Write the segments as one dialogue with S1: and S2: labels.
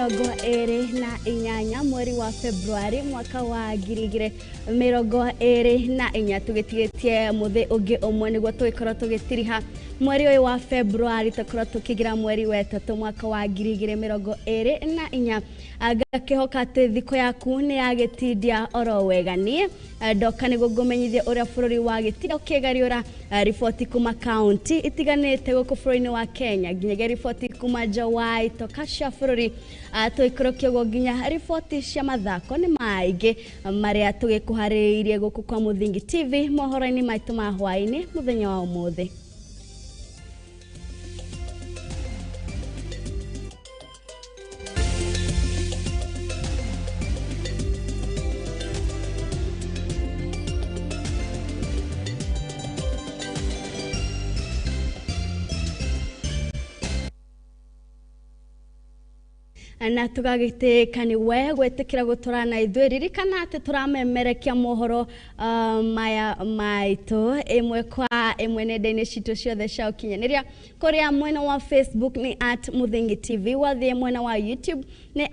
S1: 28 mweri wa Februari mwaka wa 2024 tugitigetie muthi ungi umwe niguo tugikorwo tugitiriha mweri uyu wa Februari tukorwo tukigira mweri wa 3 mwaka wa 2024 ngakihoka ati thiko yaku ni yagitindia oro wega ni ndoka niguo ngumenyithie uria bururi wa gitinda ukigariura riboti kuma county itiganite guku bururi-ini wa Kenya nginyagia riboti kuma nja wa itoka cia bururi tuikorokia uguo nginya riboti cia mathako ni maingi maria tugikuhariirie guku kwa Muthingi TV mohoro-ini maitu ma hwaini muthenya wa umuthi. Na tugagitĩka nĩ we gwĩtĩkĩra gũtũrana ithuĩ ririkana atĩ tũramemerekia mohoro maya maitũ ĩmwe kwa ĩmwe nenda-inĩ citũ ciothe cia ũkinyanĩria kũrĩa mwena wa Facebook ni @Muthingi TV, wathiĩ mwena wa YouTube ni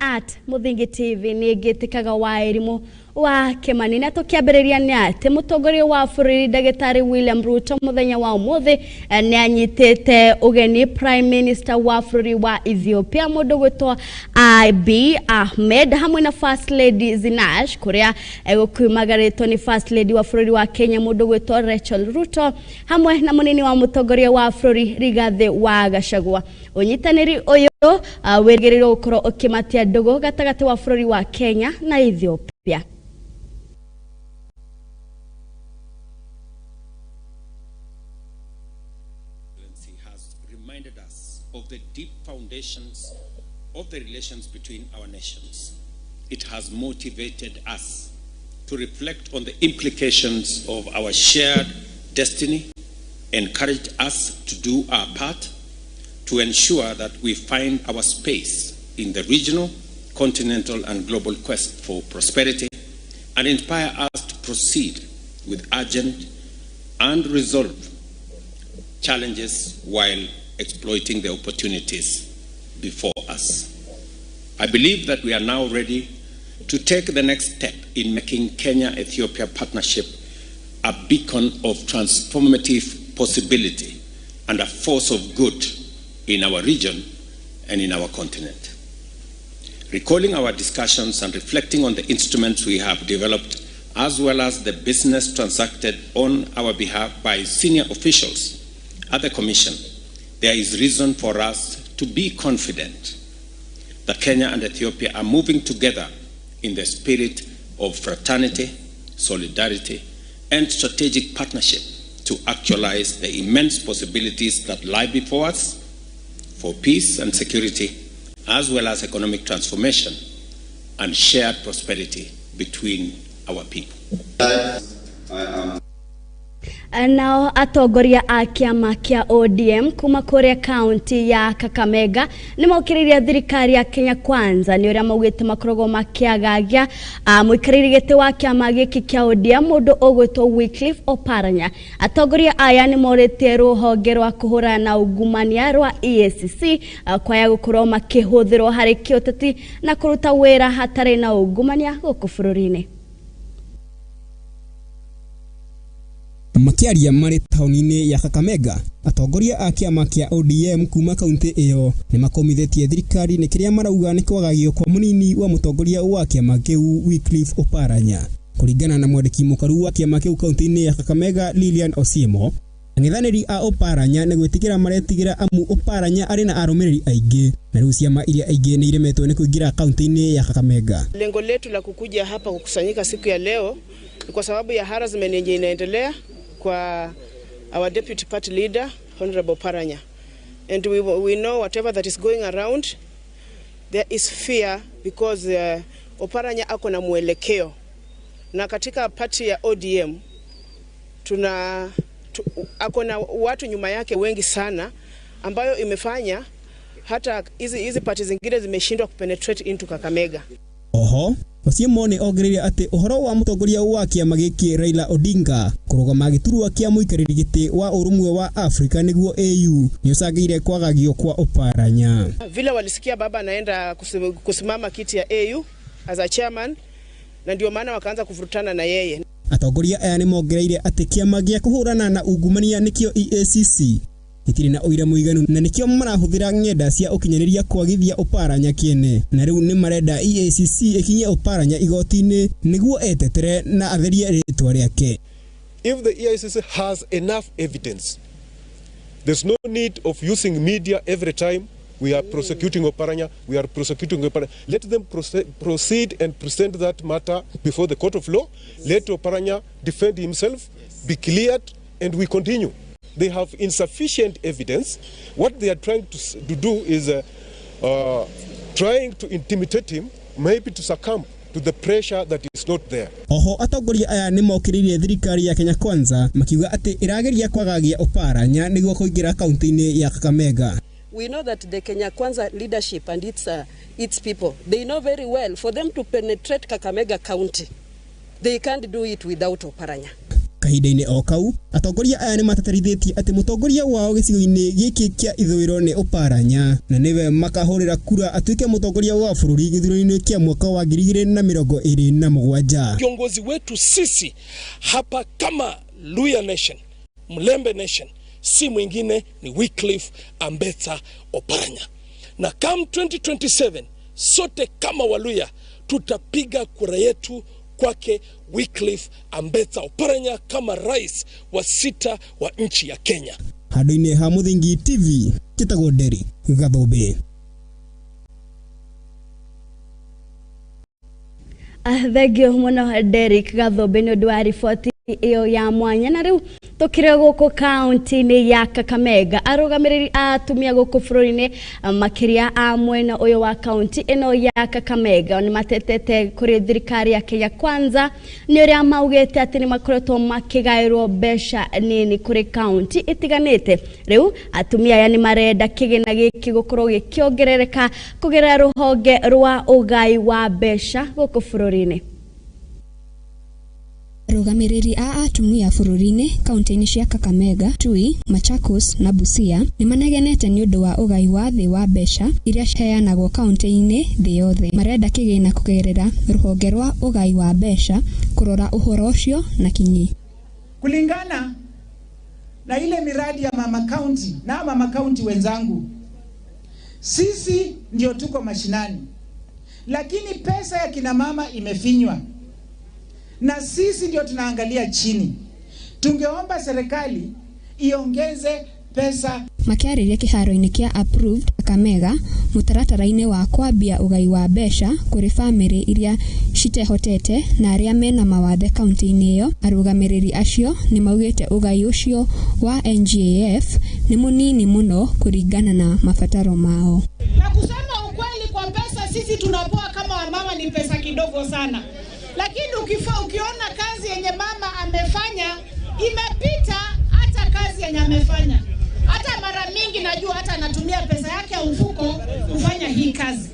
S1: @Muthingi TV. Nĩ ngĩtĩkaga wa Irimũ wa Kimani. Na tukiambĩrĩria nĩ atĩ mũtongoria wa bũrũri Ndagĩtarĩ William Ruto mũthenya wa ũmũthĩ nĩ anyitĩte ũgeni Prime Minister wa bũrũri wa Ethiopia mũndũ gwĩtwo Abiy Ahmed hamwe na First Lady Zinash kũrĩa egũkiumagarĩtwo nĩ First Lady wa bũrũri wa Kenya mũndũ gwĩtwo Rachel Ruto hamwe na mũnini wa mũtongoria wa bũrũri Rigathi wa Gachagua. Ũnyitanĩri ũyũ wĩrĩgĩrĩirwo gũkorwo ũkĩmatia ndũgũ gatagatĩ wa bũrũri wa Kenya na Ethiopia.
S2: Reminded us of the deep foundations of the relations between our nations. It has motivated us to reflect on the implications of our shared destiny, encouraged us to do our part to ensure that we find our space in the regional, continental, and global quest for prosperity, and inspire us to proceed with urgent and resolve challenges while exploiting the opportunities before us. I believe that we are now ready to take the next step in making Kenya-Ethiopia partnership a beacon of transformative possibility and a force of good in our region and in our continent. Recalling our discussions and reflecting on the instruments we have developed, as well as the business transacted on our behalf by senior officials at the Commission, there is reason for us to be confident that Kenya and Ethiopia are moving together in the spirit of fraternity, solidarity, and strategic partnership to actualize the immense possibilities that lie before us for peace and security, as well as economic transformation and shared prosperity between our people.
S1: Nao atongoria a kĩama kĩa ODM kuma kũrĩa kaunti ya Kakamega nĩ mokĩrĩirie thirikari ya Kenya Kwanza nĩ ũrĩa maugĩte makoragwo makĩagagia mũikarĩri gĩtĩ wa kĩama gĩkĩ kĩa ODM mũndũ ũgwĩtwo Wycliffe Oparanya. Atongoria aya nĩ morĩtie rũhonge rwa kũhũrana na ungumania rwa EACC kwaya gũkorwo makĩhũthĩrwo harĩ kĩũteti na kũruta wĩra hatarĩ na ungumania gũkũ bũrũri-inĩ.
S3: Makiaria marĩ taũni-inĩ ya Kakamega, atongoria a kĩama kĩa ODM kuma kaunti ĩyo nĩ makomithĩtie thirikari nĩ kĩrĩa marauga nĩ kwagagio kwa mũnini wa mũtongoria wa kĩama kĩu Wycliffe Oparanya. Kũringana na mwandĩki mũkaru wa kĩama kĩu kaunti-inĩ ya Kakamega Lilian Osiemo, ang'ethanĩri a Oparanya nĩ gwĩtigĩra maretigĩra amu Oparanya arĩ na arũmĩrĩri aingĩ na rĩu ciama iria ingĩ nĩ iremetwo nĩ kũingĩra kaunti-inĩ ya Kakamega.
S4: Lengo letu la kukuja hapa kukusanyika siku ya leo ni kwa sababu ya harassment yenye inaendelea kwa our deputy party leader Honorable Paranya, and we know whatever that is going around there is fear because Oparanya ako na mwelekeo, na katika party ya ODM ako na watu nyuma yake wengi sana ambayo imefanya hata hizi party zingine zimeshindwa kupenetrate into Kakamega.
S3: Oho Osiemo nĩ ongereire atĩ ũhoro wa mũtongoria wa kĩama gĩkĩ Raila Odinga kũrũgama gĩturwa kĩa mũikarĩri gĩtĩ wa ũrũmwe wa Afrika nĩguo AU nĩ ũcangĩire kwagagio kwa Oparanya.
S4: Vile walisikia baba anaenda kusimama kiti ya AU as a chairman, na ndio maana wakaanza kuvurutana na yeye.
S3: Atongoria aya nĩ mongereire atĩ kĩama gĩa kũhũrana na ungumania nĩkĩo EACC gĩtirĩ na ũira mũiganu na nĩkĩo marahũthĩra ng'enda cia ũkinyanĩria kwagithia Oparanya kĩene, na rĩu nĩ marenda EACC ĩkinyie Oparanya igoti-inĩ nĩguo etetere na atherie rĩtwa rĩake.
S5: If the EACC has enough evidence, there's no need of using media every time we are prosecuting Oparanya, we are prosecuting Oparanya. Let them proceed and present that matter before the court of law. Let Oparanya defend himself, be cleared, and we continue. They have insufficient evidence. What they are trying to do is trying to intimidate him, maybe to succumb to the pressure that is not there.
S3: Oho atongoria aya nĩ mokĩrĩirie thirikari ya Kenya Kwanza makiuga atĩ ĩrageria kwagagia Oparanya nĩguo kũingĩra kaunti-inĩ ya Kakamega.
S6: We know that the Kenya Kwanza leadership and its people, they know very well for them to penetrate Kakamega County, they can't do it without Oparanya.
S3: Kahinda-inĩ o kau atongoria aya nĩ mateterithĩtie atĩ mũtongoria wao gĩcigo-inĩ gĩkĩ kĩa ithũĩro nĩ Oparanya na nĩwe makahũrĩra kura atuĩke mũtongoria wa bũrũri gĩthurano-inĩ kĩa mwaka wa 2027.
S7: Kiongozi wetu sisi hapa kama Luhya Nation, Mlembe Nation, si mwingine ni Wycliffe Ambetsa Oparanya. Na come 2027 sote kama Waluya tutapiga kura yetu kwake Wycliffe Ambetsa Oparanya kama rais wa sita wa nchi ya Kenya.
S3: Handũ-inĩ ha Mũthingi TV, njĩtagwo Derrick Gathũmbĩ.
S1: Thengio mũno Derrick Gathũmbĩ nĩ ũndũ wa riboti ĩyo ya mwanya. Na rĩu tũkĩrĩ gũkũ kaunti-inĩ ya Kakamega, arũgamĩrĩri a atumia gũkũ bũrũri-inĩ makĩria a mwena ũyũ wa kaunti ĩno ya Kakamega nĩ matetete kũrĩ thirikari ya Kenya Kwanza nĩ ũrĩa maugĩte atĩ nĩ makoretwo makĩgaĩrwo mbeca nini kũrĩ kaunti itiganĩte. Rĩu atumia aya nĩ marenda kĩgĩna gĩkĩ gũkorwo gĩkĩongerereka kũgerera rũhonge rwa ũgai wa mbeca gũkũ bũrũri-inĩ.
S8: Arũgamĩrĩri a atumia bũrũri-inĩ kaunti-inĩ cia Kakamega, Tui, Machakos na Busia nĩ manegenete nĩ ũndũ wa ũgai wa thĩ wa mbeca iria ciheanagwo kaunti-inĩ thĩ yothe. Marenda kĩgĩna kũgerera rũhonge rwa ũgai wa mbeca kũrora ũhoro ũcio na kinyi.
S9: Kulingana na ile miradi ya mama county na mama county wenzangu, sisi ndio tuko mashinani, lakini pesa ya kina mama imefinywa na sisi ndio tunaangalia chini. Tungeomba serikali iongeze pesa.
S8: Makĩarĩria kĩharo-inĩ kĩa Approved Kakamega mũtaratara-inĩ wa kwambia ũgai wa mbeca kũrĩ bamĩrĩ iria citehotete na arĩa mena mawathe kaunti-inĩ ĩyo, arũgamĩrĩri acio nĩ maugĩte ũgai ũcio wa NGAF nĩ mũnini mũno kũringana na mabataro mao.
S10: Na kusema ukweli, kwa pesa sisi tunapoa kama wamama ni pesa kidogo sana, lakini ukiona kazi yenye mama amefanya imepita hata kazi yenye amefanya. Hata mara mingi najua hata anatumia pesa yake ya mfuko kufanya hii kazi.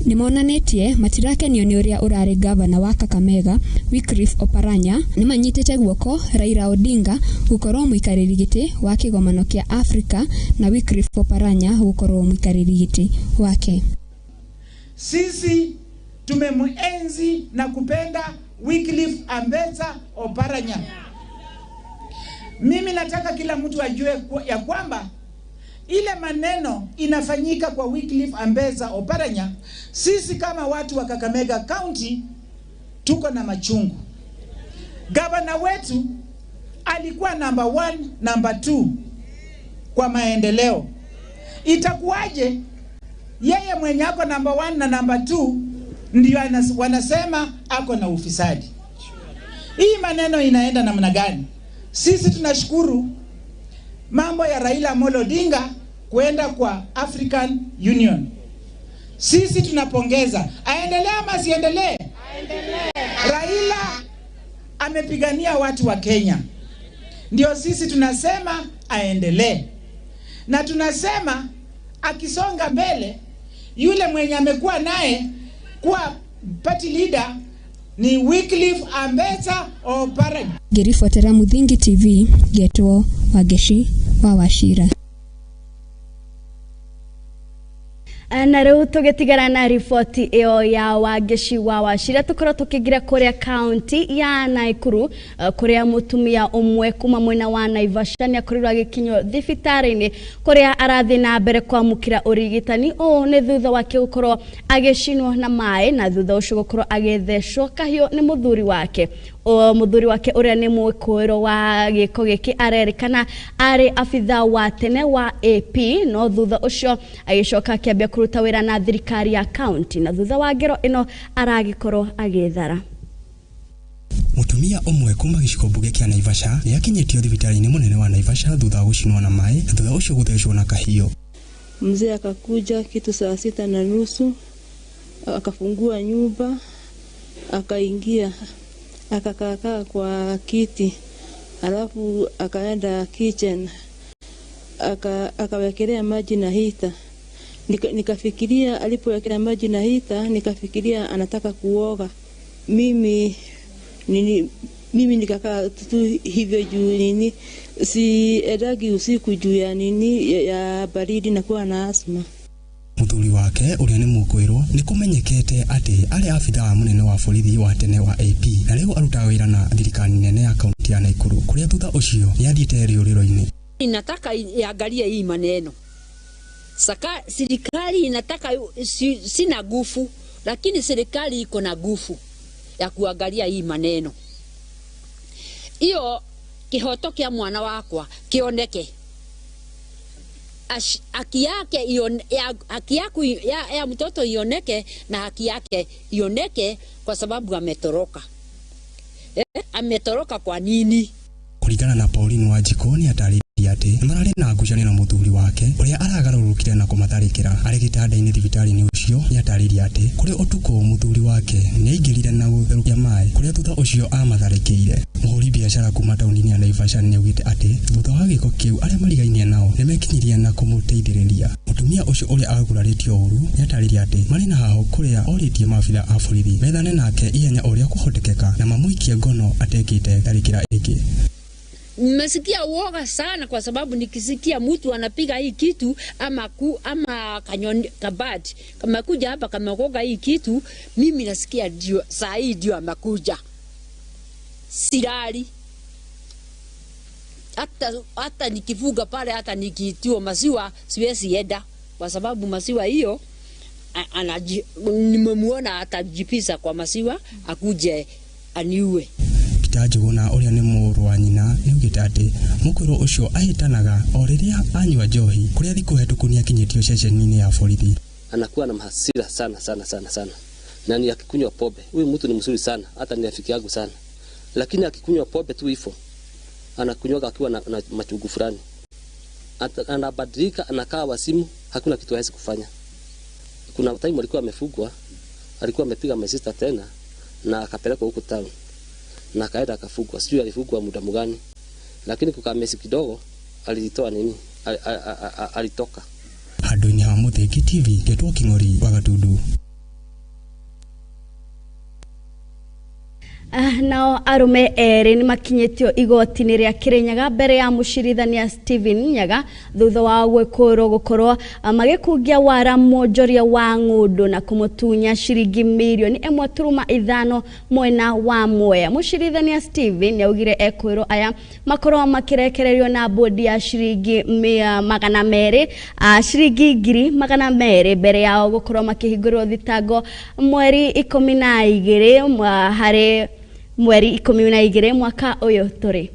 S8: Nĩmonanĩtie matirakenio nĩ ũrĩa ũrarĩ gavana wa Kakamega Wycliffe Oparanya nĩmanyitĩte guoko Raila Odinga gũkorwo mũikarĩri gĩtĩ wa kĩgomano kĩa Afrika na Wycliffe Oparanya gũkorwo mũikarĩri gĩtĩ wake.
S9: Sisi tumemuenzi na kupenda Wycliffe Ambetsa Oparanya. Mimi nataka kila mtu ajue ya kwamba ile maneno inafanyika kwa Wycliffe Ambetsa Oparanya, sisi kama watu wa Kakamega County tuko na machungu. Gavana wetu alikuwa number 1, number 2 kwa maendeleo. Itakuwaje yeye mwenye ako number 1 na number 2 ndio wanasema ako na ufisadi? Hii maneno inaenda namna gani? Sisi tunashukuru mambo ya Raila Amolo Odinga kuenda kwa African Union. Sisi tunapongeza. Aendelee ama asiendelee? Aendelee. Raila amepigania watu wa Kenya. Ndio sisi tunasema aendelee. Na tunasema akisonga mbele, yule mwenye amekuwa naye kuwa party leader ni Wycliffe Ambetsa Oparanya.
S8: Ngĩribotera Muthingi TV ngetwo Wangeci wa Wachira.
S1: Na rĩu tũgĩtigana na riboti ĩyo ya Wangeci wa Wachira, tũkorwo tũkĩingĩra kũrĩa kaunti ya Naikuru, kũrĩa mũtumia ũmwe kuma mwena wa Naivasha nĩ akorirwo agĩkinyio thibitarĩ-inĩ kũrĩa arathiĩ na mbere kwamũkĩra ũrigitani. Ũũ nĩ thutha wake gũkorwo agĩcinwo na maĩ na thutha ũcio gũkorwo agĩthecwo kahiũ nĩ mũthuri wake. Mũthuri wake ũrĩa nĩ mwĩkũĩrwo wa gĩko gĩkĩ arerĩkana arĩ abitha wa tene wa AP, no thutha ũcio agĩcoka akĩambia kũruta wĩra na thirikari ya kaunti, na thutha wa ngero ĩno aragĩkorwo agĩthara.
S3: Mutumia ũmwe kuma gĩcigo mbunge kĩa Naivasha nĩ akinyĩtio thibitarĩ-inĩ mũnene wa Naivasha thutha wa gũcinwo na maĩ na thutha ũcio gũthecwo na kahiũ.
S11: Mzee akakuja kitu saa 6:30 akafungua nyumba akaingia akakaakaa kwa kiti, alafu akaenda kitchen akawekelea maji na hita. Nikafikiria alipowekelea maji na hita, nikafikiria anataka kuoga. Mimi nikakaa tu hivyo juu nini, siendagi usiku juu ya nini ya baridi na kuwa na asma.
S3: Muthuri wake ũrĩa nĩ mũkwĩrwo nĩ kũmenyekete atĩ arĩ abithaa mũnene wa borithi wa tene wa AP na rĩu arutaga wĩra na thirikari nene ya kaunti ya Naikuru, kũrĩa thutha ũcio nĩ athiĩte rĩũrĩro-inĩ.
S12: Inataka iangalie hii maneno. Serikali inataka sina nguvu, lakini serikali iko na nguvu ya kuangalia hii maneno. Iyo kihoto kia mwana wakwa kioneke. Haki yake ya mtoto ioneke na haki yake ioneke, kwa sababu ametoroka. Ametoroka kwa nini?
S3: Kulingana na Pauline Wanjikũ nĩ atarĩirie atĩ mararĩ na ngucanio na mũthuri wake ũrĩa aragarũrũkire na kũmatharĩkĩra arĩ gĩtanda-inĩ thibitarĩ-inĩ ũcio. Nĩ atarĩirie atĩ kũrĩ ũtukũ mũthuri wake nĩ aingĩrire na gũtherũkia maĩ kũrĩa thutha ũcio amatharĩkĩire. Mũhũri biacara kuma taũni-inĩ ya Naivasha nĩ augĩte atĩ thutha wa gĩko kĩu arĩa marigainie nao nĩ mekinyirie na kũmũteithĩrĩria. Mũtumia ũcio ũrĩa agurarĩtio ũru nĩ atarĩirie atĩ marĩ na haho kũrĩa orĩtie maabitha a borithi methane nake ihenya ũrĩa kũhotekeka na mamũikie ngono atekĩte tharĩkĩra ĩngĩ.
S12: Nimesikia uoga sana kwa sababu nikisikia mtu anapiga hii kitu ama ama kanyoni kabati kama kuja hapa kama koga hii kitu, mimi nasikia ndio saa hii ndio amekuja. Silali. Hata nikifuga pale, hata nikiitiwa maziwa siwezi enda kwa sababu maziwa hiyo nimemuona atajipisa kwa maziwa akuje aniue.
S3: Peter Njuguna ũrĩa nĩ mũrũ wa nyina nĩaugĩte atĩ mũkwĩrwo ũcio ahĩtanaga o rĩrĩa anyua njohi kũrĩa thikũ hetũku nĩakinyĩtio ceceni-inĩ ya borithi.
S13: Anakuwa na hasira sana sana sana sana, na ni akikunywa pombe. Huyu mtu ni mzuri sana, hata ni rafiki yangu sana, lakini akikunywa pombe tu hivyo anakunywa akiwa na machungu fulani, anabadilika, anakaa wasimu, hakuna kitu hawezi kufanya. Kuna time alikuwa amefugwa, alikuwa amepiga my sister tena na akapelekwa huko town na akaenda akafugwa, sijui alifugwa muda mgani, lakini kukaa miezi kidogo alitoa nini, alitoka.
S3: Handũ-inĩ ha Muthingi TV, ngetwo King'ori wa Gatundu.
S1: Nao arume erĩ nĩ makinyĩtio igoti-inĩ rĩa Kirinyaga mbere ya mũcirithania Stephen Nyaga thutha wa gwĩkũĩrwo gũkorwo magĩkungia wara mwonjoria wa ng'ũndũ na kũmũtunya ciringi mirioni 1.5 mwena wa Mwea. Mũcirithania Stephen nĩaugire ekwĩrwo aya makorwo makĩrekererio na bodi ya ciringi 200, ciringi 200,000 mbere yao gũkorwo makĩhingũrwo thitango mweri 12 harĩ mweri 12 mwaka ũyũ tũrĩ.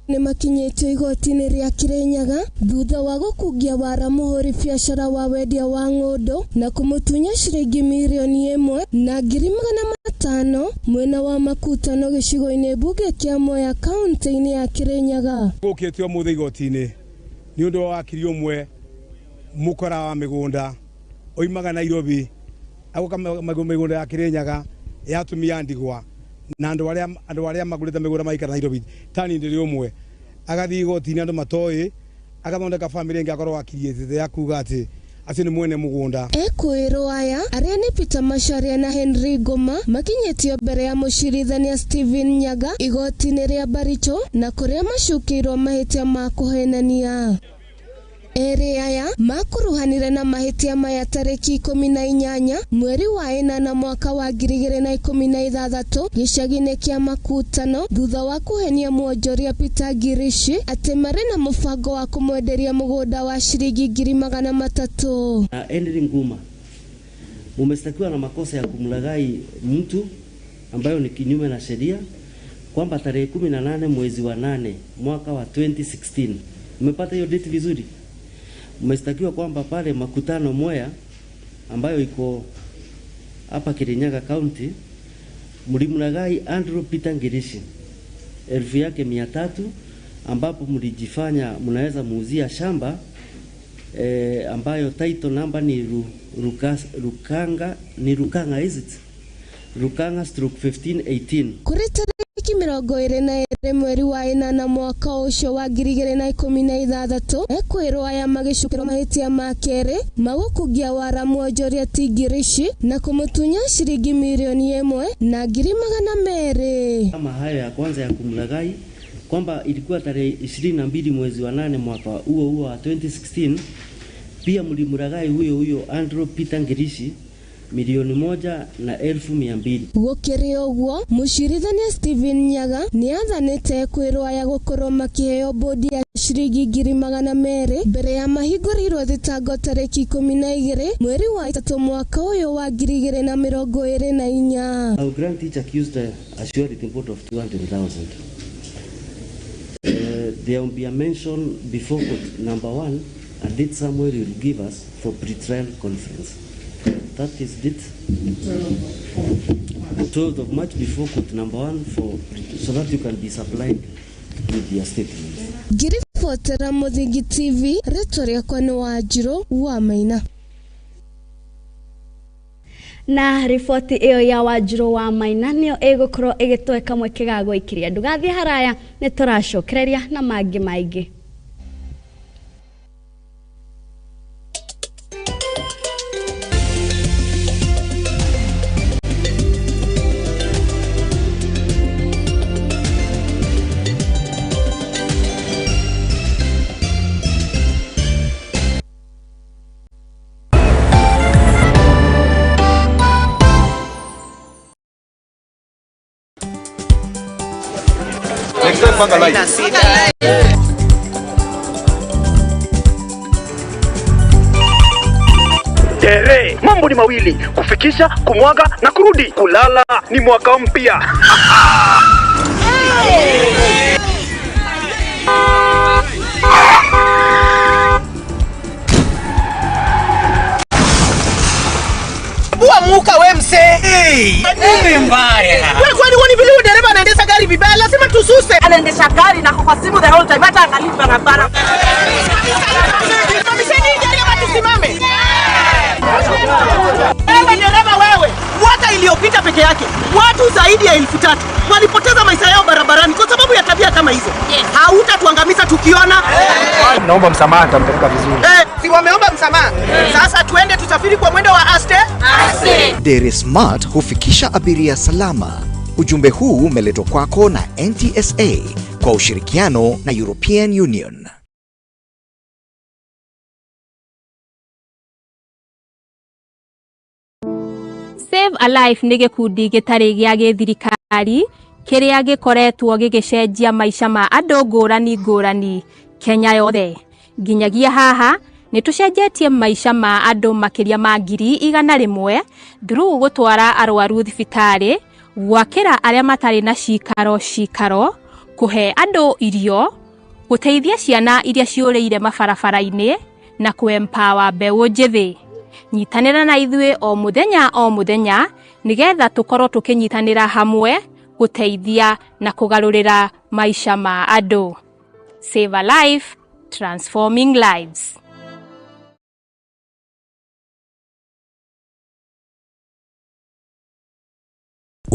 S14: Nĩ makinyĩtio igoti-inĩ rĩa Kirinyaga thutha wa gũkungia wara mũhũri biacara wa wendia wa ng'ũndũ na kũmũtunya ciringi mirioni 1,500,000 mwena wa Makutano gĩcigo-inĩ mbunge kĩa Mwea kaunti-inĩ ya Kirinyaga.
S15: Gũkĩtio mũthĩ igoti-inĩ nĩ ũndũ wa wakiri ũmwe mũkora wa mĩgũnda oimaga Nairobi agoka mĩgũnda ya Kirinyaga ya atumia ndigwa na andũ arĩa magũrĩte mĩgũnda maikara Nairobi tani ndĩrĩ ũmwe agathiĩ igoti-inĩ andũ matoĩ Agathondeka family ĩngĩ akorwo akiriĩtĩte ya kuga atĩ acio nĩ mwene mũgũnda.
S14: Ekwĩrwo aya arĩa nĩ Peter Macharia na Henry Ngoma makinyĩtio mbere ya mũcirithania Stephen Nyaga igoti-inĩ rĩa Baricho na kũrĩa macukĩirwo mahĩtia ma kũhenania. Erĩ aya makuruhanire na mahĩtia maya tarĩki 18 mweri wa 8 mwaka wa 2016 gĩcagi-inĩ kĩa Makutano thutha wa kũhenia mwonjoria Peter Ngirici atĩ marĩ na mũbango wa kũmwenderia mũgũnda wa ciringi 300,000.
S16: Na Henry Nguma mumestakiwa na makosa ya kumlaghai mtu ambayo ni kinyume na sheria, kwamba tarehe 18 mwezi wa 8 mwaka wa 2016, umepata hiyo date vizuri? Umestakiwa kwamba pale Makutano Mwea ambayo iko hapa Kirinyaga County mlimlaghai Andrew Peter Ngirici 300,000, ambapo mlijifanya mnaweza muuzia shamba ambayo title number ni Rukanga, ni Rukanga, is it? Rukanga stroke 1518.
S14: Kuri tariki 22 mweri wa 8 mwaka ũcio wa 2016 ekwĩrwo aya magĩcukĩrwo mahĩtia ma kerĩ magũkungia wara mwonjoria ti Ngirici na kũmũtunya ciringi 1,200,000.
S16: Kama hayo ya kwanza ya kumlaghai kwamba ilikuwa tarehe 22 mwezi wa 8 mwaka huo huo wa 2016, pia mlimlaghai huyo huyo Andrew Peter Ngirici 1,200,000.
S14: Gũkĩrĩ ũguo mũcirithania Stephen Nyaga nĩathanĩte ekwĩrwo aya gũkorwo makĩheo bodi ya ciringi 200,000 mbere ya mahingũrĩirwo thitango tarĩki 12 mweri wa 3 mwaka ũyũ wa 2024.
S16: I will grant each accused a surety bond of 200,000. There will be a mention before court number 1, a date somewhere you will give us for pre-trial conference. That is date 12th of March before court number 1 for so that you can be supplied with your statements.
S14: Ngiribotera Muthingi TV, rĩtwa rĩakwa nĩ Wanjirũ wa Maina.
S1: Na riboti ĩyo ya Wanjirũ wa Maina nĩyo ĩgũkorwo ĩgĩtweka mweke ga gũikĩria. Ndũgathiĩ haraya, nĩ tũracokereria na mangĩ maingĩ.
S17: Tere, mambo ni mawili, kufikisha, kumwaga na kurudi. Kulala ni mwaka mpya.
S18: Muka we mse. Hey, nini mbaya? Wewe kwani woni vile dereva anaendesha gari vibaya, lazima tususe. Anaendesha gari na kwa simu the whole time, hata angalii barabara. Simamisheni gari ama tusimame. Wewe dereva wewe, mwaka iliyopita peke yake watu zaidi ya 3,000 walipoteza maisha yao barabarani kwa sababu ya tabia kama hizo. Hautatuangamiza tukiona.
S19: Naomba msamaha, nitampeleka vizuri.
S18: Si wameomba msamaha. Sasa tuende tusafiri kwa mwendo wa aste. Aste.
S20: Dere Smart hufikisha abiria salama. Ujumbe huu umeletwa kwako na NTSA kwa ushirikiano na European Union.
S21: Save a Life nĩ gĩkundi gĩtarĩ gĩa gĩthirikari kĩrĩa gĩkoretwo gĩgĩcenjia maica ma andũ ngũrani ngũrani Kenya yothe. Nginyagia haha nĩ tũcenjetie maica ma andũ makĩria ma 100,000 through gũtwara arwaru thibitarĩ, gwakĩra arĩa matarĩ na cikaro cikaro, kũhe andũ irio, gũteithia ciana iria ciũrĩire mabarabara-inĩ na kũ-empower mbeũ njĩthĩ. Nyitanĩra na ithuĩ o mũthenya o mũthenya nĩgetha tũkorwo tũkĩnyitanĩra hamwe gũteithia na kũgarũrĩra maica ma andũ. Save a Life, transforming lives.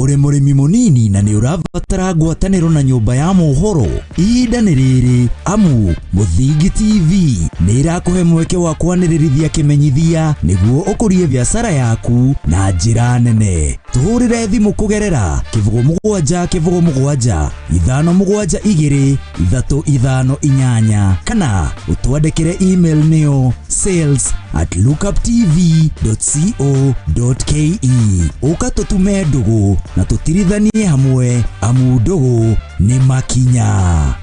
S2: Uri murimi munini na ni urabatara ngwataniro na nyumba ya mohoro ihinda ni riri amu Muthingi TV ni irakuhe mweke wa kwanĩrĩrithia kĩmenyithia nĩguo ũkũrie biacara yaku na njĩra nene. Tuhũrĩre thimũ kũgerera 07 07 5 7 2 3 5 8 kana ũtwandĩkĩre email nĩyo sales@lookuptv.co.ke. Ũka tũtume ndũgũ na tũtirithanie hamwe amu ndũgũ nĩ makinya.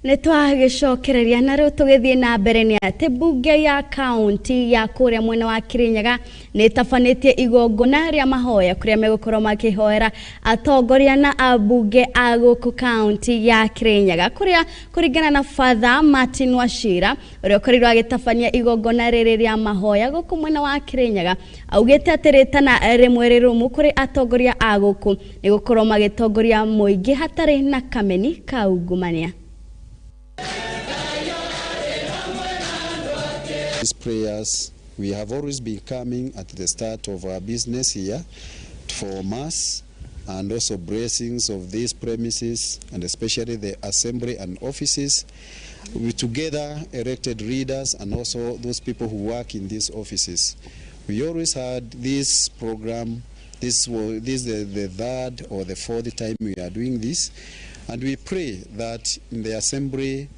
S1: Nitwagicokereria na riu tugithie na mbere ni ati mbunge ya kaunti ya kuria mwena wa Kirinyaga ni tabanitie igongona ria mahoya kuria megukorwo makihoera atongoria na abunge a guku kaunti ya Kirinyaga kuria kuringana na Father Martin Wachira uria ukorirwo agitabania igongona riri ria mahoya guku mwena wa Kirinyaga augite ati ritana rimwe rirumu kuri atongoria a guku ni gukorwo magitongoria muingi hatari na kameni ka ungumania.
S22: These prayers, we have always been coming at the start of our business here for mass and also blessings of these premises and especially the assembly and offices. We together elected leaders and also those people who work in these offices. We always had this program. This is the third or the fourth time we are doing this, and we pray that in the assembly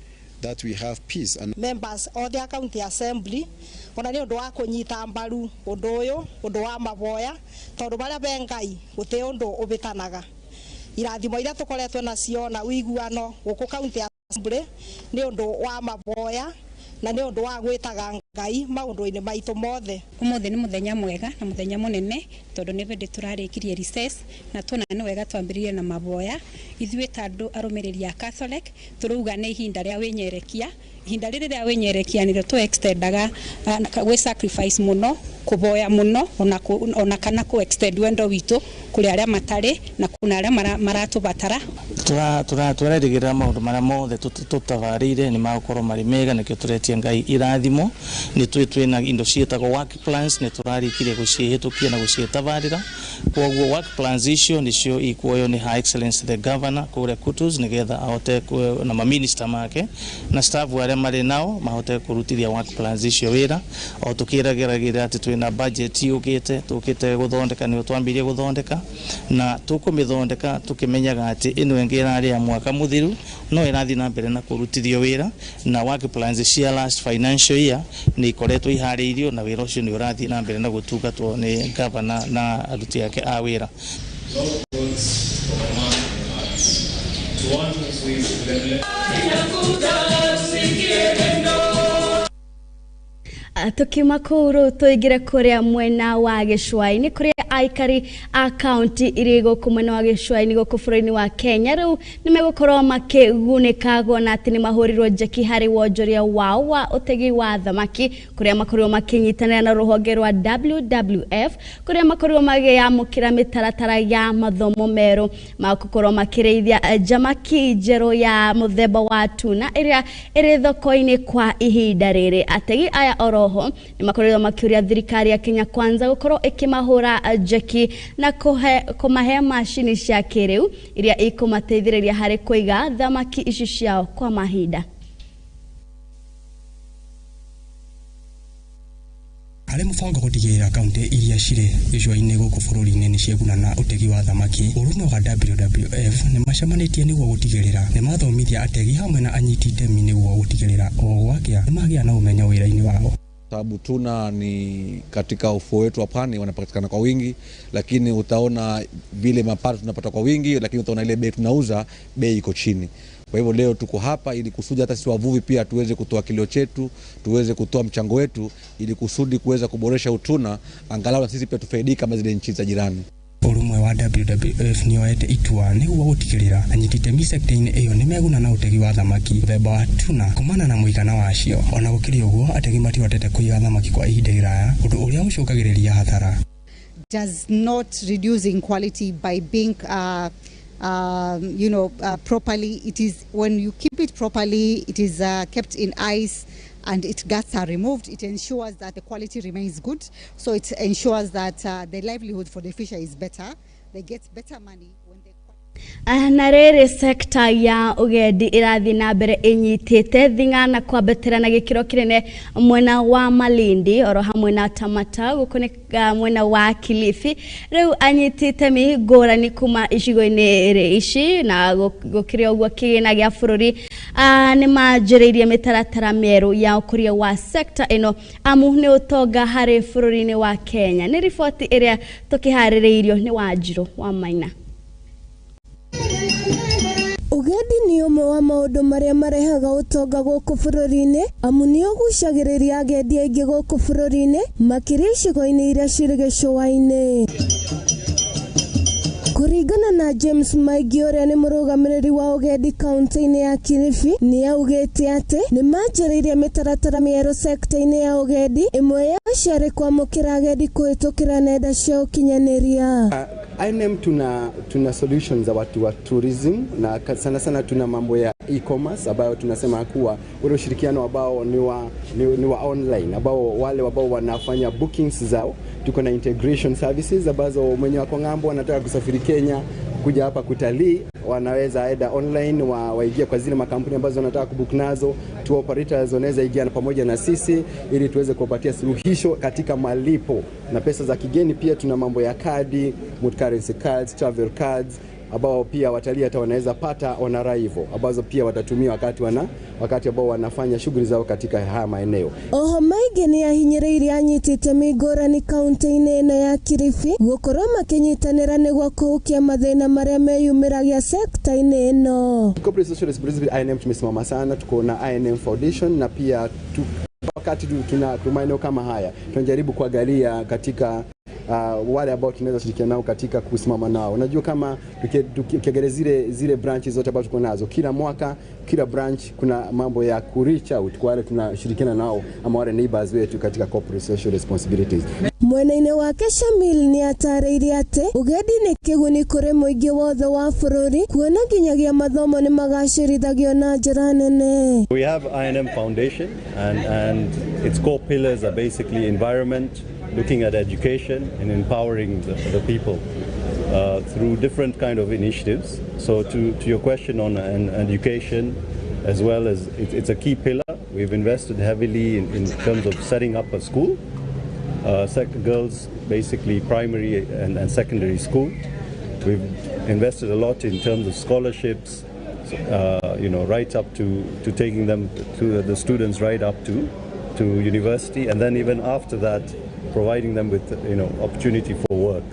S22: that we have peace. And
S23: members of the county assembly ona ni undu wa kunyita mbaru undu uyu undu wa maboya tondu baria be Ngai guti undu ubitanaga irathimo iria tukoretwo nacio na uiguano guku county assembly ni undu wa maboya na ni undu wa gwitaga Ngai maundu-ini maitu mothe.
S24: Umuthi ni muthenya mwega na muthenya munene tondu ni bindi turarikirie recess na tuona ni wega twambiririe na maboya. Ithuĩ ta andu arumiriri a Catholic turauga ni ihinda ria winyerekia, ihinda riri ria winyerekia nĩrĩo tu extendaga gwi sacrifice muno, kuboya muno ona kana ku extend wendo witu kuri aria matari na kuna aria maratubatara.
S25: Turerĩgĩrĩra maũndũ marĩa mothe tũtabarĩire nĩ magũkorwo marĩ mega, nĩkĩo tũretie Ngai irathimo. Nĩ twĩ na indo ciĩtagwo work plans, nĩ tũrarĩkirie gũciĩhĩtũkia na gũciĩtabarĩra, kwoguo work plans icio nĩcio ikuoywo nĩ Her Excellency the Governor kũrĩa Kutus nĩgetha ahote na maminista make na staff arĩa marĩ nao mahote kũrutithia work plans icio wĩra. O tũkĩragĩragĩra atĩ twĩna budget yũkĩte tũkĩte gũthondeka, nĩyo twambirie gũthondeka na tũkũmĩthondeka tũkĩmenyaga atĩ ĩno ĩngĩ ĩrarĩ ya mwaka mũthiru no ĩrathiĩ na mbere na kũrutithio wĩra, na work plans cia last financial year nĩ ikoretwo iharĩirio na wĩra ũcio nĩ ũrathiĩ na mbere na gũtungatwo nĩ governor na aruti ake a wĩra.
S1: Tukiuma kũu rĩu tũingĩre kũrĩa mwena wa gĩcũa-inĩ kũrĩa aikari a kaunti irĩ gũkũ mwena wa gĩcũa-inĩ gũkũ bũrũri-inĩ wa Kenya rĩu nĩmegũkorwo makĩgunĩka kuona atĩ nĩmahũrirwo njeki harĩ wonjoria wao wa ũtegi wa thamaki kũrĩa makorirwo makĩnyitanĩra na rũhonge rwa WWF kũrĩa makorirwo magĩamũkĩra mĩtaratara ya mathomo merũ ma gũkorwo makĩrĩithia njamaki njerũ ya mũthemba wa tuna ĩrĩa ĩrĩ thoko-inĩ kwa ihinda rĩrĩ. Ategi aya oroho nĩmakorirwo makĩũria thirikari ya Kenya Kwanza gũkorwo ĩkĩmahũra njeki na kũmahe macini cia kĩrĩu iria ikũmateithĩrĩria harĩ kũiga thamaki ici ciao kwa mahinda.
S3: Harĩ mũbango gũtigĩrĩra kaunti iria cirĩ gĩcũa-inĩ gũkũ bũrũri-inĩ nĩ cieguna na ũtegi wa thamaki, ũrũmwe wa WWF nĩ macemanĩtie nĩguo gũtigĩrĩra nĩ mathomithia ategi hamwe na anyiti itemi nĩguo gũtigĩrĩra o gwakĩa nĩ magĩa na ũmenyo wĩra-inĩ wao.
S26: Sababu tuna ni katika ufuo wetu wa pwani wanapatikana kwa wingi, lakini utaona vile mapato tunapata kwa wingi, lakini utaona ile bei tunauza bei iko chini. Kwa hivyo leo tuko hapa ili kusudi hata sisi wavuvi pia tuweze kutoa kilio chetu, tuweze kutoa mchango wetu ili kusudi kuweza kuboresha utuna, angalau na sisi pia tufaidike kama zile nchi za jirani.
S3: Ũrũmwe wa WWF nĩoete itua nĩguo gũtigĩrĩra anyiti itemi sekta-inĩ ĩyo nĩmeguna na ũtegi wa thamaki mũthemba wa tuna kumana na mũigana wacio. Ona gũkĩrĩ ũguo, ategi matihotete kũiga thamaki kwa ihinda iraya, ũndũ ũrĩa ũcũngagĩrĩria hathara.
S4: Does not reducing quality by being properly. It is when you keep it properly, it is kept in ice and its guts are removed. It ensures that the quality remains good. So it ensures that the livelihood for the fisher is better. They get better money when they
S1: Na rĩrĩ, sekta ya ũgendi ĩrathiĩ na mbere ĩnyitĩte thing'a na kwambatĩra na gĩkĩro kĩnene mwena wa Malindi oro hamwe na Tamata gũkũ nĩ mwena wa Kilifi. Rĩu anyiti itemi ngũrani kuma icigo-inĩ ici na gũkĩrĩ ũguo kĩgĩna gĩa bũrũri nĩ manjĩrĩirie mĩtaratara mĩerũ ya ũkũria wa sekta ĩno, amu nĩ ũtonga harĩ bũrũri-inĩ wa Kenya. Nĩ riboti ĩrĩa tũkĩharĩrĩirio nĩ Wanjirũ wa Maina.
S14: Ũgendi nĩ ũmwe wa maũndũ marĩa marehaga ũtonga gũkũ bũrũri-inĩ, amu nĩ ũgucagĩrĩria agendi aingĩ gũkũ bũrũri-inĩ, makĩria icigo-inĩ iria cirĩ gĩcũa-inĩ. Kũringana na James Maingĩ ũrĩa nĩ mũrũgamĩrĩri wa ũgendi kaunti-inĩ ya Kilifi, nĩ augĩte atĩ nĩ manjĩrĩirie mĩtaratara mĩerũ sekta-inĩ ya ũgendi, ĩmwe yacio arĩ kwamũkĩra agendi kũhĩtũkĩra nenda cia ũkinyanĩria.
S5: I&M tuna solutions za watu wa tourism na sana sana tuna mambo ya e-commerce ambayo tunasema kuwa ule ushirikiano ambao ni wa online, ambao wale ambao wanafanya bookings zao. Tuko na integration services ambazo mwenye wako ng'ambo wanataka kusafiri Kenya kuja hapa kutalii, wanaweza eda online waingie kwa zile makampuni ambazo wanataka kubook nazo. Tour operators wanaweza ingia pamoja na sisi ili tuweze kuwapatia suluhisho katika malipo na pesa za kigeni. Pia tuna mambo ya kadi, multi-currency cards, travel cards ambao pia watalii hata wanaweza pata on arrival, ambazo pia watatumia wakati ambao wanafanya shughuli zao katika haya maeneo.
S14: Oho Maingĩ nĩ ahinyĩrĩirie anyiti itemi ngũrani kaunti-inĩ ĩno ya Kilifi gũkorwo makĩnyitanĩra nĩguo kũhukia mathĩna marĩa meyumĩragia sekta-inĩ ĩno.
S5: Corporate social responsibility I&M tumesimama sana, tuko na I&M Foundation na pia wakati tuna maeneo kama haya tunajaribu kuangalia katika wale ambao tunaweza shirikiana nao katika kusimama nao. Unajua kama tukiangalia zile branches zote ambazo tuko nazo, kila mwaka kila branch kuna mambo ya ku reach out kwa wale tunashirikiana nao ama wale neighbors wetu katika corporate social responsibilities.
S14: Mwena-inĩ wake Shamil nĩ atarĩirie atĩ ũgendi nĩ kĩguni kũrĩ mũingĩ wothe wa bũrũri, kuona nginyagia mathomo nĩ magacĩrithagio na njĩra nene.
S6: We have I&M Foundation and its core pillars are basically environment, looking at education and empowering the people through different kind of initiatives. So to your question on education, as well as it's a key pillar. We've invested heavily in terms of setting up a school, girls basically primary and secondary school. We've invested a lot in terms of scholarships, right up to taking them to the students right up to university, and then even after that, providing them with opportunity for work.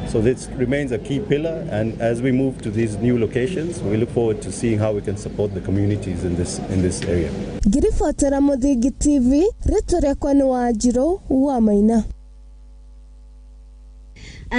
S6: So this remains a key pillar, and as we move to these new locations, we look forward to seeing how we can support the communities in this area.
S14: Ngiribotera Mũthingi TV, rĩtwa rĩakwa nĩ Wanjirũ wa Maina.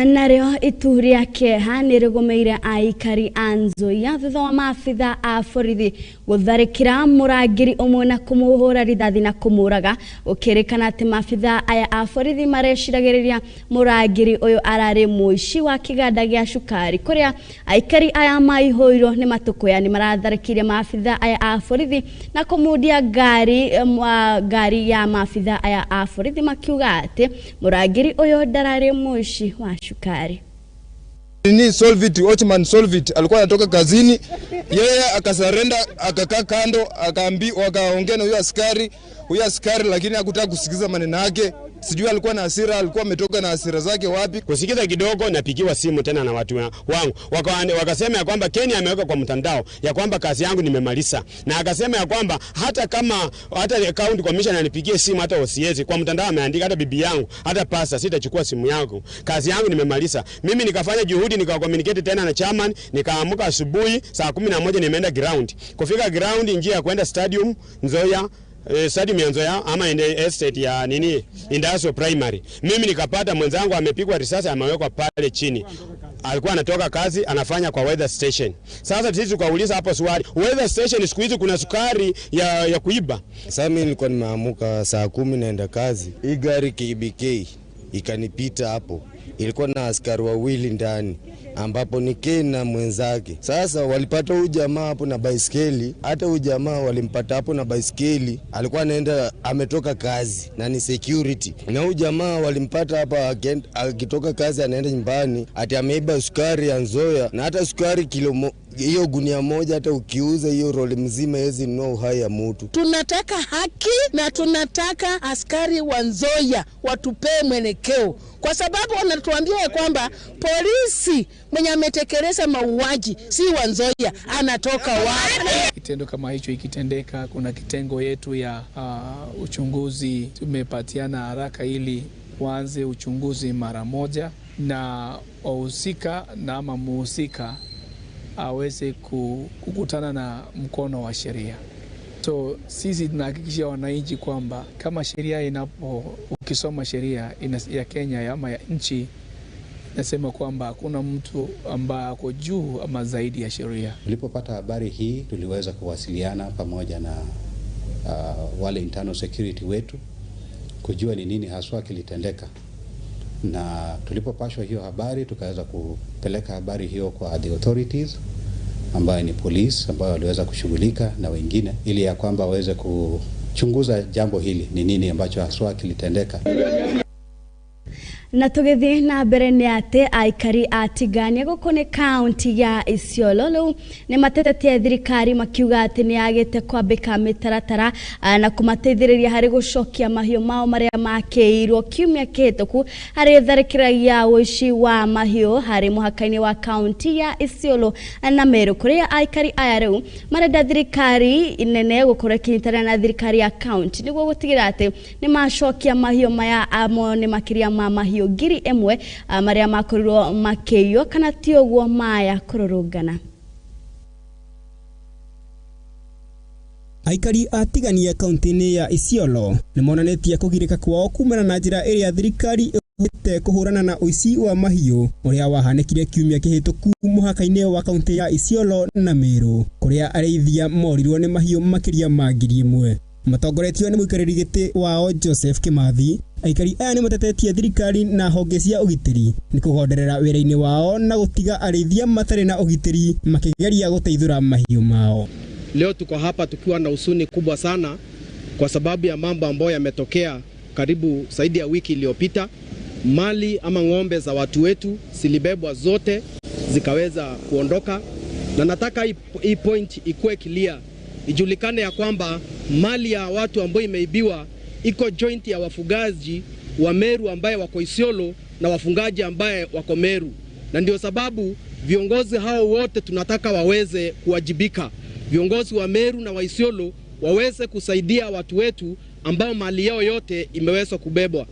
S1: Narĩo itu rĩa kĩeha nĩ rĩgũmĩire aikari a Nzoia thutha wa maabitha a borithi gũtharĩkĩra mũrangĩri ũmwe na kũmũhũra rithathi na kũmũraga. Gũkĩrĩkana atĩ maabitha aya a borithi mareciragĩrĩria mũrangĩri ũyũ ararĩ mũici wa kĩganda gĩa cukari, kũrĩa aikari aya maihũirwo nĩ matũkũya nĩ maratharĩkĩire maabitha aya a borithi na kũmundia ngari ya maabitha aya a borithi, makiuga atĩ mũrangĩri ũyũ ndararĩ mũici wa cukari.
S7: Ni Solvit, Watchman Solvit alikuwa anatoka kazini, yeye akasarenda, akakaa kando, wakaongea na huyo askari, lakini hakutaka kusikiza maneno yake. Sijui alikuwa na hasira, alikuwa ametoka na hasira zake wapi.
S9: Kusikiza kidogo napigiwa simu tena na watu wangu. Wakasema ya kwamba Kenya ameweka kwa mtandao ya kwamba kazi yangu nimemaliza. Na akasema ya kwamba hata kama hata county commissioner anipigie simu hata OCS kwa mtandao ameandika, hata bibi yangu, hata pasta sitachukua simu yangu. Kazi yangu nimemaliza. Mimi nikafanya juhudi nikacommunicate tena na chairman, nikaamuka asubuhi saa 11 nimeenda ground. Kufika ground njia ya kwenda stadium Nzoia, stadium ya Nzoia ama estate ya nini Industrial Primary. Mimi nikapata mwenzangu amepigwa risasi, amewekwa pale chini. Alikuwa anatoka kazi, anafanya kwa weather station. Sasa sisi tukauliza hapo swali, weather station siku hizi kuna sukari ya kuiba?
S8: Sasa mimi nilikuwa nimeamuka saa 10 naenda kazi. Hii gari KBK ikanipita hapo. Ilikuwa na askari wawili ndani ambapo ni Ken na mwenzake. Sasa walipata huyu jamaa hapo na baiskeli, hata huyu jamaa walimpata hapo na baiskeli, alikuwa anaenda ametoka kazi na ni security. Na huyu jamaa walimpata hapa akitoka kazi anaenda nyumbani, ati ameiba sukari ya Nzoia, na hata sukari kilo hiyo gunia moja hata ukiuza hiyo roli mzima haiwezi nunua uhai ya mtu.
S10: Tunataka haki na tunataka askari wa Nzoia watupee mwelekeo, kwa sababu wanatuambia kwamba polisi mwenye ametekeleza mauaji si wa Nzoia, anatoka wapi?
S11: Kitendo kama hicho ikitendeka, kuna kitengo yetu ya uchunguzi tumepatiana haraka ili waanze uchunguzi mara moja, na wahusika na ama muhusika aweze kukutana na mkono wa sheria. So sisi tunahakikishia wananchi kwamba kama sheria inapo, ukisoma sheria ya Kenya ama ya nchi, nasema kwamba hakuna mtu ambaye ako juu ama zaidi ya sheria.
S22: Tulipopata habari hii tuliweza kuwasiliana pamoja na wale internal security wetu kujua ni nini haswa kilitendeka. Na tulipopashwa hiyo habari tukaweza kupeleka habari hiyo kwa the authorities ambayo ni police, ambayo waliweza kushughulika na wengine ili ya kwamba waweze kuchunguza jambo hili ni nini ambacho haswa kilitendeka.
S1: Na tugithie na mbere ni ati aikari a Tigania guku ni kaunti ya Isiolo riu ni matetetie thirikari makiuga ati ni yagite kwambika mitaratara na kumateithiriria hari gucokia mahiu mao maria makiirwo kiumia kihituku hari tharikira ya uici wa mahiu hari muhaka-ini wa kaunti ya Isiolo na Meru, kuria aikari aya riu marenda thirikari nene gukorwo ikinyitanĩra na thirikari ya kaunti niguo gutigira ati ni macokia mahiu maya amo ni makiria ma mahiu 1,000 maria makorirwo makĩiywo kana ti ũguo maya kũrũrũngana.
S3: Aikari a Tigania kaunti-inĩ ya Isiolo nĩ monanĩtie kũgirĩka kwao kumana na njĩra ĩrĩa thirikari ĩhũthĩrĩte kũhũrana na ũici wa mahiũ ũrĩa wahanĩkire kiumia kĩhĩtũku mũhaka-inĩ wa kaunti ya Isiolo na Meru, kũrĩa arĩithia morirwo nĩ mahiũ makĩria ma 1,000. Matongoretio nĩ mũikarĩri gĩtĩ wao Joseph Kimathi, aikari aya nĩ matetetie thirikari na honge cia ũgitĩri nĩ kũgonderera wĩra-inĩ wao na gũtiga arĩithia matarĩ na ũgitĩri makĩgeria gũteithũra mahiũ mao.
S12: Leo tuko hapa tukiwa na huzuni kubwa sana kwa sababu ya mambo ambayo yametokea karibu zaidi ya wiki iliyopita. Mali ama ng'ombe za watu wetu zilibebwa zote zikaweza kuondoka, na nataka hii point ikuwe clear, ijulikane ya kwamba mali ya watu ambayo imeibiwa iko joint ya wafugaji wa Meru ambaye wako Isiolo na wafungaji ambaye wako Meru, na ndio sababu viongozi hao wote tunataka waweze kuwajibika. Viongozi wa Meru na wa Isiolo waweze kusaidia watu wetu ambao mali yao yote imeweza kubebwa.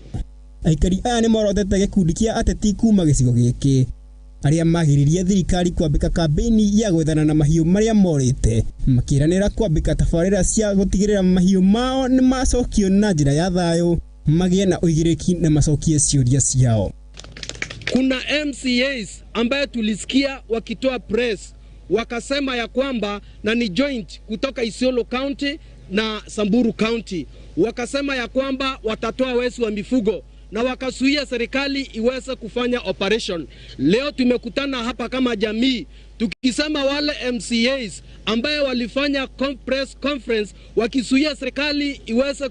S3: Aikari aya nĩ morotete gĩkundi kĩa ateti kuma gĩcigo gĩkĩ arĩa magiririe thirikari kwambĩka kambĩini ya gwethana na mahiũ marĩa morĩte, makĩranĩra kwambĩka tabarĩra cia gũtigĩrĩra mahiũ mao nĩ macokio na njĩra ya thayũ, magĩe na ũigĩrĩki na macokie ciũria ciao.
S12: Kuna MCAs ambaye tulisikia wakitoa press wakasema ya kwamba, na ni joint kutoka Isiolo County na Samburu County, wakasema ya kwamba watatoa wezi wa mifugo na wakasuia serikali iweze kufanya operation. Leo tumekutana hapa kama jamii tukisema wale MCAs ambaye walifanya press conference wakisuia serikali iweze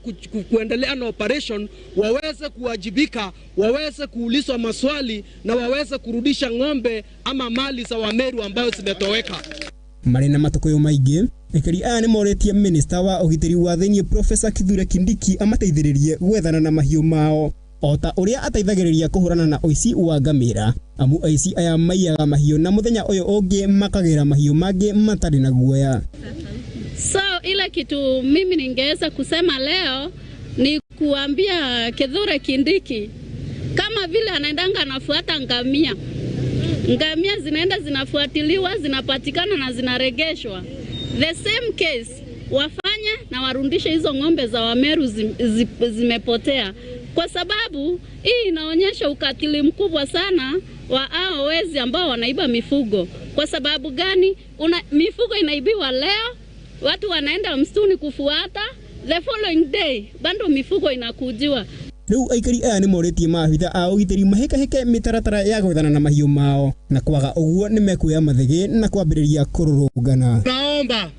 S12: kuendelea na operation waweze kuwajibika, waweze kuulizwa maswali na waweze kurudisha ng'ombe ama mali za Wameru ambayo zimetoweka.
S3: Marĩ na matũkũyũ maingĩ, aikari aya nĩ morĩtie minista wa ũgitĩri wa thĩinĩ Profesa Kithure Kindiki amateithĩrĩrie gwethana na mahiũ mao o ta ũrĩa ateithagĩrĩria kũhũrana na ũici wa ngamĩra, amu aici aya maiyaga mahiũ na mũthenya ũyũ ũngĩ makagĩra mahiũ mangĩ matarĩ na guoya.
S13: So ile kitu mimi ningeweza kusema leo ni kuambia Kithure Kindiki kama vile anaendanga anafuata ngamia. Ngamia zinaenda zinafuatiliwa, zinapatikana na zinaregeshwa. The same case wafanye na warundishe hizo ng'ombe za Wameru zimepotea, kwa sababu hii inaonyesha ukatili mkubwa sana wa hao wezi ambao wanaiba mifugo. Kwa sababu gani? Mifugo inaibiwa leo, watu wanaenda msituni kufuata, the following day bado mifugo inakujiwa.
S3: Rĩu aikari aya nĩ morĩtie maabitha a ũgitĩri mahĩkahĩke mĩtaratara ya gwethana na mahiũ mao, na kwaga ũguo nĩ mekuoya mathĩgĩ na kwambĩrĩria kũrũrũngana.
S15: Tunaomba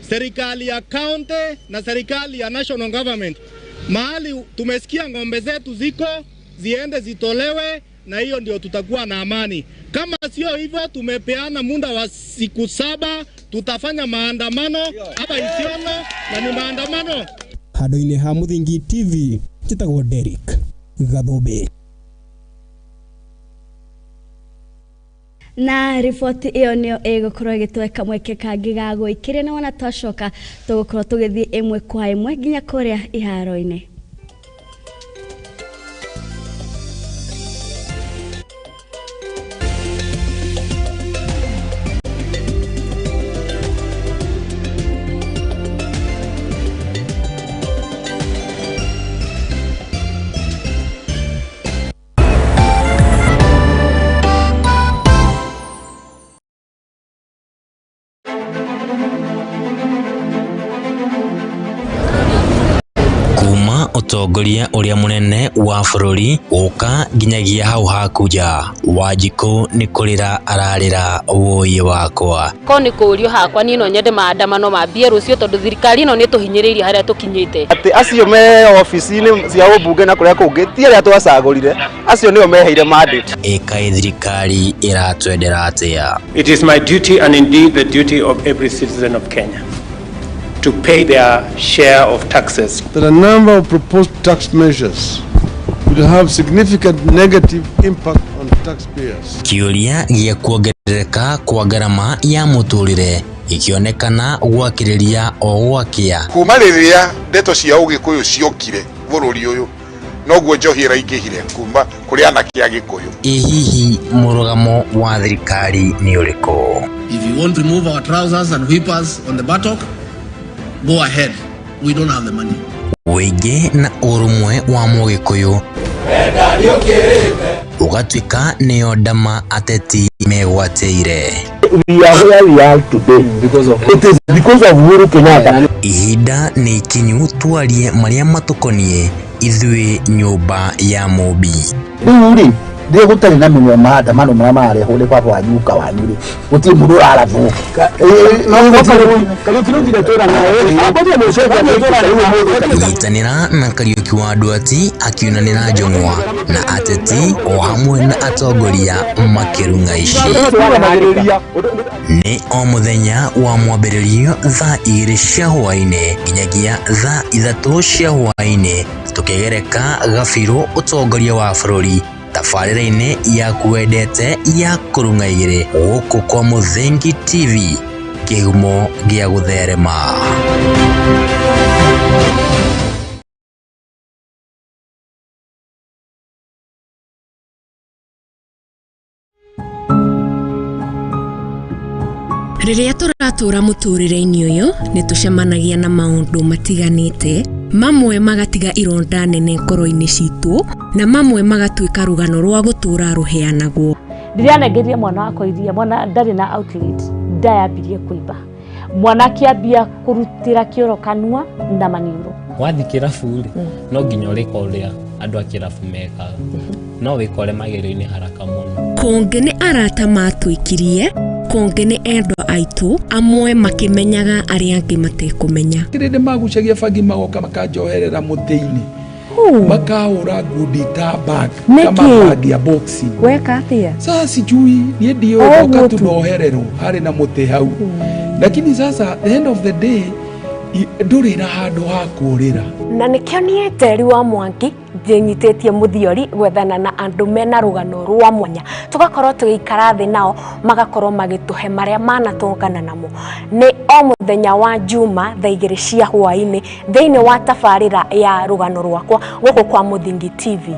S15: serikali ya county na serikali ya national government, mahali tumesikia ng'ombe zetu ziko ziende zitolewe, na hiyo ndio tutakuwa na amani. Kama sio hivyo, tumepeana muda wa siku 7, tutafanya maandamano hapa Isiolo, na ni maandamano.
S3: Handũ-inĩ ha Mũthingi TV, njĩtagwo Derrick Gathũmbĩ.
S1: Na riboti ĩyo nĩyo ĩgũkorwo ĩgĩtweka mweke kangĩ ga gũikĩria, na wona twacoka tũgũkorwo tũgĩthiĩ ĩmwe kwa ĩmwe nginya kũrĩa iharo-inĩ.
S16: Ũtongoria ũrĩa mũnene wa bũrũri gũka nginyagia hau hakuja Wanjikũ nĩ kũrĩra ararĩra wũiĩ wakwa.
S17: Ko nĩ kũũrio hakwa niĩ no nyende maandamano mambie rũciũ, tondũ thirikari ĩno nĩ tũhinyĩrĩirie harĩa tũkinyĩte.
S18: Atĩ acio me obici-inĩ cia ũmbunge na kũrĩa kũngĩ ti arĩa twacagũrire, acio nĩo meheire mandate.
S16: Ĩkaĩ thirikari ĩratwendera atĩa?
S19: It is my duty and indeed the duty of every citizen of Kenya to pay their share of taxes.
S20: That a number of proposed tax measures will have significant negative impact on taxpayers.
S16: Kĩũria gĩa kuongerereka kwa ngarama ya mũtũrĩre gĩkĩonekana gwakĩrĩria o gwakĩa.
S21: Kuma rĩrĩa ndeto cia ũgĩkũyũ ciokire bũrũri ũyũ, noguo njohi ĩraingĩhire kuma kũrĩ anake a Gĩkũyũ.
S16: Ĩ hihi mũrũgamo wa thirikari nĩ ũrĩkũ?
S22: If you want to remove our trousers and whip us on the buttock, go ahead. We don't have the money.
S16: Wĩingĩ na ũrũmwe wa mũgĩkũyũ ũgatuĩka nĩyo ndama ateti megwatĩire.
S23: We are where we are today because of it is because of Uhuru Kenyatta.
S16: Ihinda nĩ ikinyu twarie marĩa matũkoniĩ ithuĩ nyũmba ya Mũmbi.
S23: Rĩu rĩ, rĩrĩa gũtarĩ na mĩmwe maandamano marĩa mararehwo nĩ baba wanyu uka wanyu rĩ, gũtirĩ mũndũ ũrarathwo.
S16: Nyitanĩra na Kariũki wa Nduati akiunanĩra njũng'wa na ateti o hamwe na atongoria makĩrung'a ici. Nĩ o mũthenya wa mwambĩrĩrio thaa 2 cia hwaĩ-inĩ nginyagia thaa 3 cia hwaĩ-inĩ, tũkĩgereka gabirũ ũtongoria wa bũrũri tabarĩra-inĩ yaku wendete ya kũrung'a igĩrĩ gũkũ kwa Mũthingi TV, kĩhumo gĩa gũtherema.
S24: Rĩrĩa tũratũra mũtũrĩre-inĩ ũyũ nĩ tũcemanagia na maũndũ matiganĩte, mamwe magatiga ironda nene ngoro-inĩ citũ na mamwe magatuĩka rũgano rwa gũtũra rũheanagwo.
S25: Ndĩranengeria mwana wakwa iria, mwana ndarĩ na outlet, ndayambirie kũimba, mwana akĩambia kũrutĩra kĩoro kanua na maniũrũ.
S26: Wathiĩ kĩrabu rĩ, no nginya ũrĩka ũrĩa andũ a kĩrabu mekaga, no wĩkore magerio-inĩ haraka mũno.
S24: Kũngĩ nĩ arata matwĩkirie, kũngĩ nĩ endwa aitũ, amwe makĩmenyaga arĩa angĩ matekũmenya.
S27: Kĩrĩndĩ magucagia bangi magoka makanjoherera mũtĩ-inĩ, makahũra ngundi ta bag kama bag ya boxing.
S28: Weka atia?
S27: Sasa sijui niĩ ndiũĩ, ndoka tu ndohererwo harĩ na mũtĩ hau, lakini sasa the end of the day ndũrĩ na handũ ha kũũrĩra.
S28: Na nĩkĩo niĩ Njeri wa Mwangi ndĩnyitĩtie mũthiori gwethana na andũ mena rũgano rwa mwanya, tũgakorwo tũgĩikara thĩ nao magakorwo magĩtũhe marĩa manatũngana namo. Nĩ o mũthenya wa Juma thaa 2 cia hwaĩ-inĩ thĩinĩ wa tabarĩra ya rũgano rwakwa gũkũ kwa Mũthingi TV.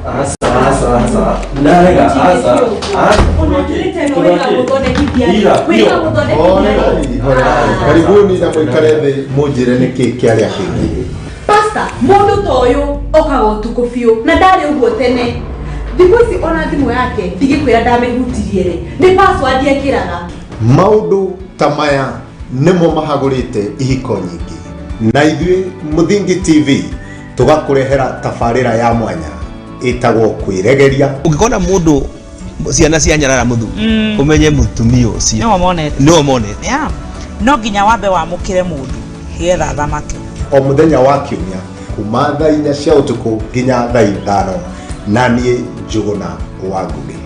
S2: Aca aca ndarega aca.
S4: Karibuni na mũikare thĩ mũnjĩre nĩkĩ kĩarĩa kĩngĩ.
S5: Pasta, mũndũ ta ũyũ okaga ũtukũ biũ na ndarĩ ũguo tene. Thikũ ici ona thimũ yake ndigĩkwĩra ndamĩhutirie rĩ, nĩ password ekĩraga.
S4: Maũndũ ta maya nĩmo mahagũrĩte ihiko nyingĩ, na ithuĩ Mũthingi TV tũgakũrehera tabarĩra ya mwanya ĩtagwo kwĩregeria.
S2: Ũngĩkona mũndũ ciana cia nyarara mũthuri, ũmenye mũtumia ũcio
S6: nĩwe monete.
S2: Nĩwe monete.
S6: Yeah. No nginya wambe wamũkĩre mũndũ nĩgetha athamake.
S4: O mũthenya wa kiumia kuma thaa 4 cia ũtukũ nginya thaa 5, na niĩ Njũgũna wa Ngũgĩ.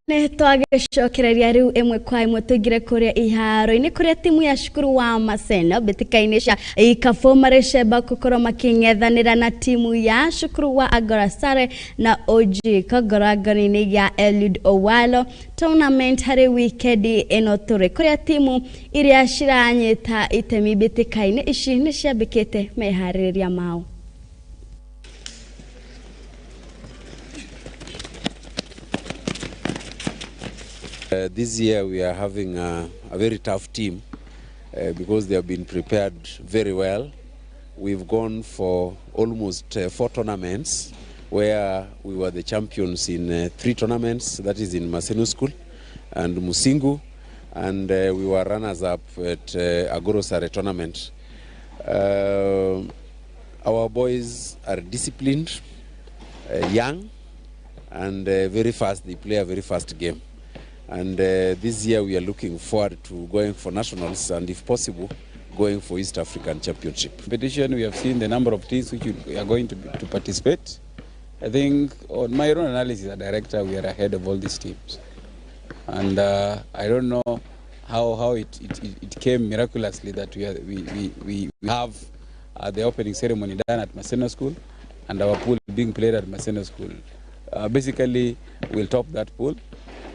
S1: Nĩ twagĩcokereria rĩu ĩmwe kwa ĩmwe tũingĩre kũrĩa iharo-inĩ kũrĩa timu ya cukuru wa Maseno mbĩtĩka-inĩ cia ikabũ marĩcemba gũkorwo makĩng'ethanĩra na timu ya cukuru wa Agora Sare na Ojiko ngorangoni-inĩ ya Eliud Owalo tournament harĩ wikendi ĩno tũrĩ, kũrĩa timu iria ciranyita itemi mbĩtĩka-inĩ ici nĩ ciambĩkĩte meharĩrĩria mao.
S7: This year we are having a very tough team because they have been prepared very well. We've gone for almost 4 tournaments where we were the champions in 3 tournaments, that is in Maseno School and Musingu, and we were runners-up at Agoro Sare tournament. Our boys are disciplined, young, and very fast. They play a very fast game. And this year we are looking forward to going for nationals and, if possible, going for East African Championship.
S8: Competition, we have seen the number of teams which are going to participate. I think on my own analysis as a director, we are ahead of all these teams. And I don't know how it came miraculously that we have the opening ceremony done at Maseno School and our pool being played at Maseno School. Basically, we'll top that pool.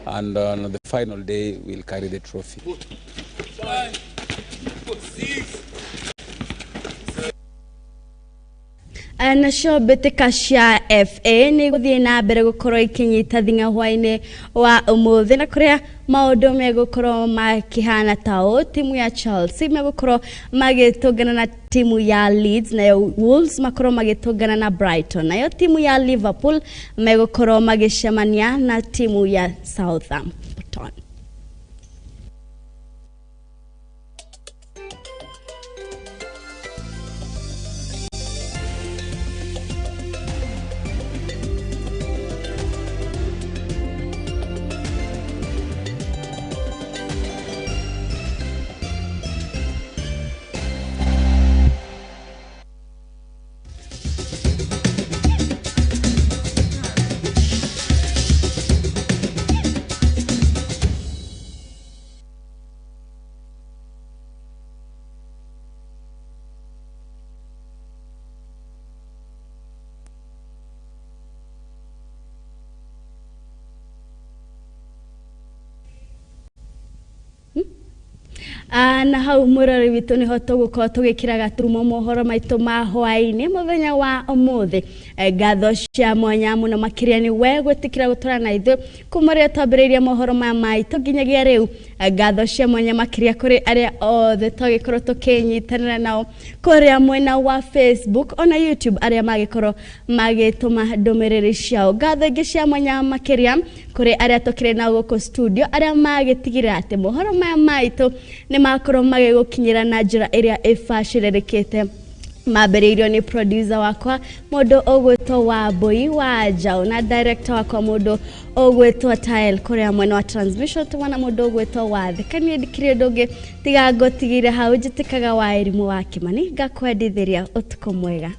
S8: And on the final day, we'll carry the trophy.
S1: 5, 6. Nacio mbĩtĩka cia FA nĩ gũthiĩ na mbere gũkorwo ikĩnyita thing'a hwaĩ-inĩ wa ũmũthĩ, na kũrĩa maũndũ megũkorwo makĩhana ta ũũ: timu ya Chelsea megũkorwo magĩtũngana na timu ya Leeds, nayo Wolves makorwo magĩtũngana na Brighton, nayo timu ya Liverpool megũkorwo magĩcemania na timu ya Southampton. Na hau mwĩrori witũ nĩho tũgũkorwo tũgĩkĩra gaturumo mohoro maitũ ma hwaĩ-inĩ mũthenya wa ũmũthĩ. Ngatho cia mwanya mũno makĩria nĩ we gwĩtĩkĩra gũtũra na ithuĩ kuma rĩrĩa twambĩrĩirie mohoro maya maitũ nginyagia rĩu. Ngatho cia mwanya makĩria kũrĩ arĩa othe twagĩkorwo tũkĩnyitanĩra nao kũrĩa mwena wa Facebook ona YouTube, arĩa magĩkorwo magĩtũma ndũmĩrĩri ciao. Ngatho ingĩ cia mwanya makĩria kũrĩ arĩa tũkĩrĩ nao gũkũ studio, arĩa magĩtigĩrĩra atĩ mohoro maya maitũ nĩ makorwo magĩgũkinyĩra na njĩra ĩrĩa ĩbacĩrĩrĩkĩte. Mambĩrĩirio nĩ producer wakwa mũndũ ũgwĩtwo Wambui wa Njaũ na director wakwa mũndũ ũgwĩtwo Tael kũrĩa mwena wa transmission tũmwana mũndũ ũgwĩtwo Wathika. Niĩ ndikĩrĩ ũndũ ũngĩ tiga ngũtigĩire hau, njĩtĩkaga wa Irimũ wa Kĩmani, ngakwendithĩria ũtukũ mwega.